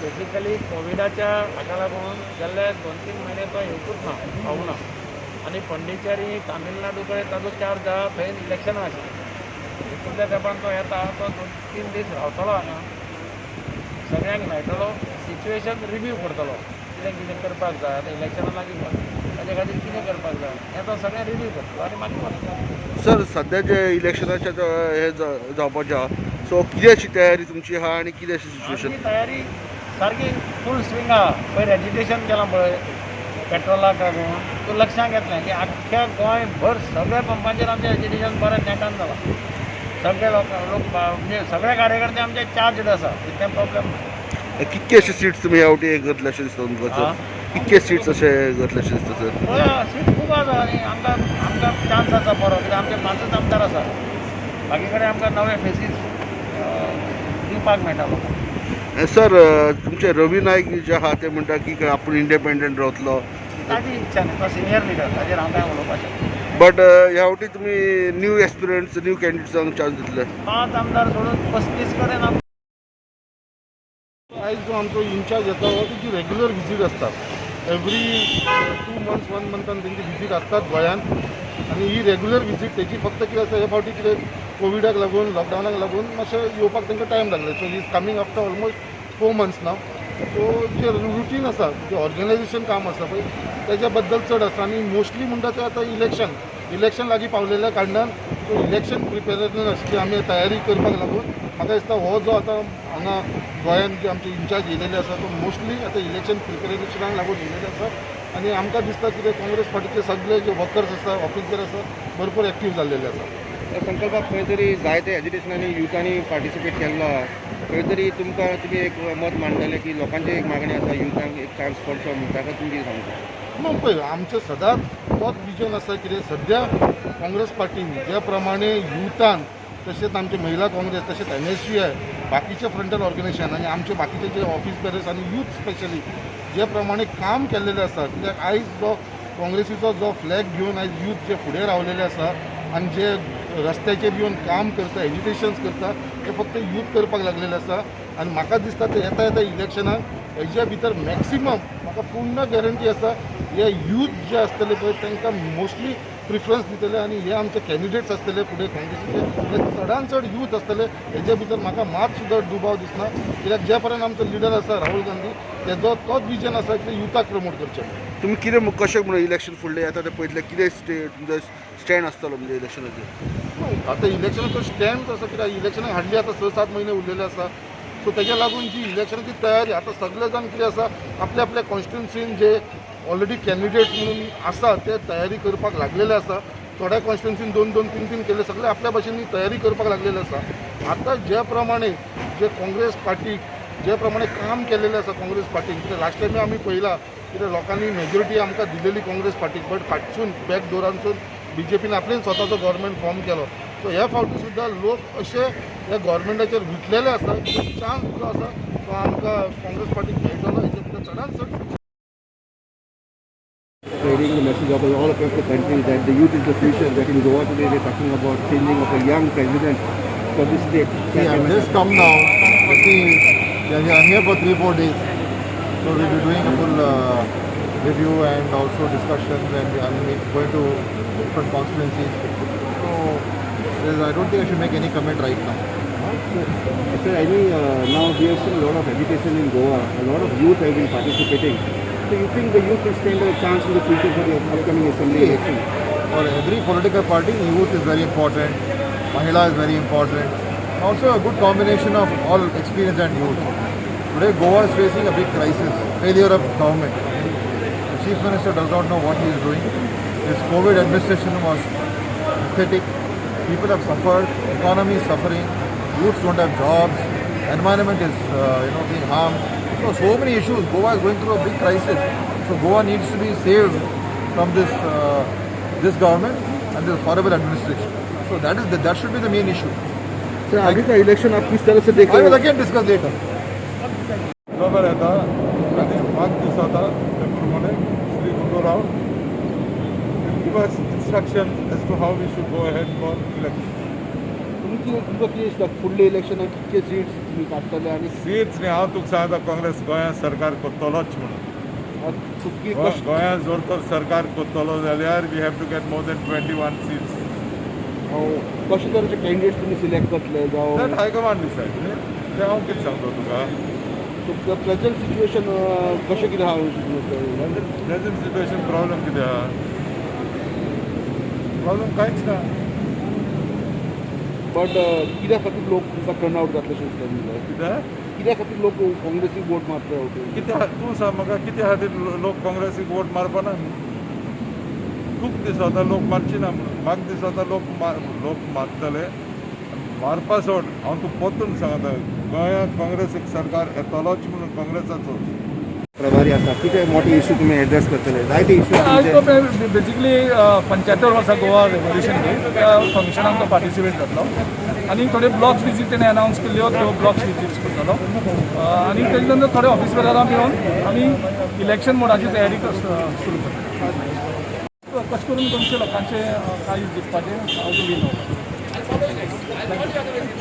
Basically कोविडाच्या हाका लागून गेल्ले 2-3 म्हयने तो येवकूच ना, पावना. आनी पंडिचेरी तामिळनाडू कडेन ताजो चार्ज आहा, थंय इलेक्शनां आशिल्लीं. तितल्या तेंपान तो येता, तो 2-3 दीस रावतलो हांगा, सगळ्यांक मेळटलो, सिच्युएशन रिव्यू करतलो, कितें कितें करपाक जाय. आतां इलेक्शनां लागीं पावलीं, ताजे खातीर कितें करपाक जाय हें तो सगळें रिव्यू करतलो आनी मागीर वतलो. सर, सध्या जे इलेक्शनाचे हे जावपाचें आहा, सो कितें अशी तयारी तुमची आहा आनी कितें अशी सिच्युएशन? आमची तयारी सारकी फूल स्विंग आहा. पयर एजिटेशन केलां पळय पेट्रोलाक लागून, तूं लक्षांत येतलें की आख्ख्या गोंयभर सगळ्या पंपांचेर आमचें एजिटेशन बरें नेटान जालां. सगळे लोक लोक म्हणजे सगळे कार्यकर्ते आमचे चार्जड आसा, तितलें प्रॉब्लेम ना. कितके अशे सीट्स तुमी ह्या फावटी घेतले अशें दिसता तुमकां सर? कितके सीट्स अशे घेतले अशें दिसता सर? पळय, सीट खूब आसा आनी आमकां आमकां चान्स आसा बरो, कित्याक आमचे 5च आमदार आसा. बाकी कडेन आमकां नवे फेसीस दिवपाक मेळटा लोकांक. सर, तुमचे रवी नायक जे आहा ते म्हणटा की आपूण इंडिपेंडंट रावतलो. ताजी इच्छा न्ही, तो सिनियर लिडर, ताजेर हांव कांय उलोवपाक शकना. बट ह्या फावटी तुमी न्यू एस्पिरंट्स, न्यू कॅन्डिडेट्सांक चान्स दितले? 5 आमदार सोडून 35 कडेन आम आयज जो आमचो इन्चार्ज येता हो तेजी रेग्युलर विजीट आसता. एवरी 2 मंथ्स, वन मंथान तेंची विजीट आसतात गोंयांत आनी ही रेग्युलर विजीट तेजी. फक्त कितें आसा, हे फावटी कितें कोविडाक लागून, लॉकडावनाक लागून मातशें येवपाक तांकां टायम लागले. So he is coming after almost 4 months now. So J routine आसा, जे ऑर्गनायझेशन काम आसा पळय, तेज्या बद्दल चड आसा. आनी मोस्टली म्हणटा ते आतां इलेक्शन लागीं पावलेल्या कारणान, सो इलेक्शन प्रिपेरनेस जी आमी तयारी करपाक लागून म्हाका दिसता हो जो आतां हांगा गोंयांत जे आमचे इन्चार्ज येयलेले आसा, तो मोस्टली आतां इलेक्शन प्रिपेरेशनाक लागून येयलेले आसा. आनी आमकां दिसता कितें, काँग्रेस पार्टीचे सगळे जे वर्कर्स आसा, ऑफिसर आसा, भरपूर एक्टीव जाल्लेले आसा. संकल्पाक खंय तरी जायते एजिटेशनांनी युथांनी पार्टिसिपेट केल्लो आहा. खंय तरी तुमकां तुमी एक मत मांडटले की लोकांची एक मागणी आसा, युथांक एक चान्स पडचो म्हणून, ताका तुमी कितें सांगता? मग पळय, आमचें सदांच तोच विजन आसा. कितें सद्या काँग्रेस पार्टीन ज्या प्रमाणे युथान, तशेंच आमचे महिला काँग्रेस, तशेंच एनएसयूआय, बाकीचे फ्रंटल ऑर्गनायझेशन आनी आमचे बाकीचे जे ऑफिस बेरर्स आनी यूथ स्पेशली जे प्रमाणे काम केल्लेलें आसा, कित्याक आयज जो काँग्रेसीचो जो फ्लॅग घेवन आयज यूथ जे फुडें रावलेले आसा आनी जे रस्त्याचेर येवन काम करता, एजिटेशन्स करता, ते फक्त यूथ करपाक लागलेले आसा. आनी म्हाका दिसता ते येता येता इलेक्शनाक हेज्या भितर मॅक्सिमम म्हाका पूर्ण गॅरंटी आसा, हे यूथ जे आसतले पळय, तांकां मोस्टली प्रिफरन्स दितले आनी हे आमचे कॅन्डिडेट्स आसतले फुडें काँग्रेसीचे, हे चडान चड यूथ आसतले. हेज्या भितर म्हाका मात सुद्दां दुबाव दिसना, कित्याक ज्या पर्यंत आमचो लिडर आसा राहुल गांधी, तेजो तोच विजन आसा की युथाक प्रमोट करचें. तुमी कितें कशें म्हणून इलेक्शन फुडलें येता तें पळयतलें, कितें तुमचो स्टँड आसतलो म्हणजे इलेक्शनाचेर? आतां इलेक्शनाचो स्टँड तसो कित्याक, इलेक्शनाक हाडली आतां 6-7 म्हयने उरलेले आसा. सो तेज्या लागून जी इलेक्शनाची तयारी आतां सगळे जाण कितें आसा, आपल्या आपल्या कॉन्स्टिट्युन्सीन जे ऑलरेडी कॅन्डिडेट म्हणून आसा ते तयारी करपाक लागलेले आसा. थोड्या कॉन्स्टिट्युन्सीन दोन दोन, तीन तीन केले. सगळे आपल्या भाशेन तयारी करपाक लागलेले आसा. आतां ज्या प्रमाणे जे काँग्रेस पार्टीक जे प्रमाणे काम केलेलें आसा काँग्रेस पार्टीन, कित्याक लास्ट टायमूय आमी पळयलां कित्याक लोकांनी मेजॉरिटी आमकां दिलेली काँग्रेस पार्टीक, बट फाटसून बॅक डोरांसून बीजेपीन आपलेन स्वताचो गव्हर्मेंट फॉर्म केलो. सो ह्या फावटी सुद्दां लोक अशे ह्या गव्हर्मेंटाचेर विटलेले आसा की चान्स जो आसा तो आमकां काँग्रेस पार्टीक मेळटलो, हेजे भितर चडान चड. Spreading the message of all across the country that the youth is the future. That in Goa today they're talking about changing of a young president for the state. See, I've just come now. See, yeah, I'm here for 3, 4 days. So we'll be doing a full review and also discussions, and I'm going to different constituencies. So I don't think I should make any comment right now. Sir, now we have seen a lot of agitation in Goa. A lot of youth have been participating. So you think the youth will stand a chance in the future for the upcoming assembly See, election? for every political party, youth is very important, Mahila is very important, and also a good combination of all experience and youth. Today, Goa is facing a big crisis, failure of government. The Chief Minister does not know what he is doing. His COVID administration was pathetic. People have suffered, economy is suffering, youths don't have jobs, environment is being harmed. So many issues. Goa is going through a big crisis. So Goa needs to be saved from this government and this horrible administration. So that should be the main issue. Sir, आगे का election आप किस तरह से देख I रहे will हो? Again discuss later. नजर येता आनी म्हाका दिसता ते प्रमाणे Shri Gundurao will give us instruction as to how we should go ahead for election. तुम्ही कितें तुमकां कितें दिसता फुडले इलेक्शनाक कितके सीट्स तुमी काडटले आनी सीट्स न्ही, हांव तुका सांगता, काँग्रेस गोंयांत सरकार करतलोच म्हणून. तुमकी कशें गोंयांत जर तर सरकार करतलो जाल्यार we have to get more than 21 seats. कशे तरेचे कॅन्डिडेट्स तुमी सिलेक्ट करतले जावं that high command decide न्ही, तें हांव कितें सांगता तुका. तुमकां प्रेझेंट सिच्युएशन कशें कितें आहा? प्रेझेंट सिट्युएशन प्रॉब्लम कितें आहा? प्रॉब्लम कांयच ना. बट कित्या खातीर लोक तुमकां टर्न आवट जातले अशें दिसता तुमकां? कित्याक? कित्या खातीर लोक काँग्रेसीक वोट मारतले? कित्याक तूं सांग म्हाका, कित्या खातीर लोक काँग्रेसीक वोट मारपाना? खूब दिसता लोक मारची ना म्हणून. म्हाका दिसता लोक मारतले. मारपा सोड, हांव तुका परतून सांगता, गोंयांत काँग्रेसीक सरकार येतलोच म्हणून, काँग्रेसाचो. प्रभारी आसा, कितें मोठे इश्यू तुमी एड्रेस करतले? जायते इश्यू. आज तो बेजिकली 75 वर्सां गोवा रेवोल्युशन डे, त्या फंक्शनाक तो पार्टिसिपेट जातलो आनी थोडे ब्लॉक्स विजीट तेणे अनावन्स केल्ल्यो, त्यो ब्लॉक्स विजीट्स करतलो आनी तेजे नंतर थोडे ऑफिस बेरां मेळून आमी इलेक्शन मोडाची तयारी सुरू करतले. कशें करून तुमच्या लोकांचे काळीज जिखपाचें, हांव टू विन.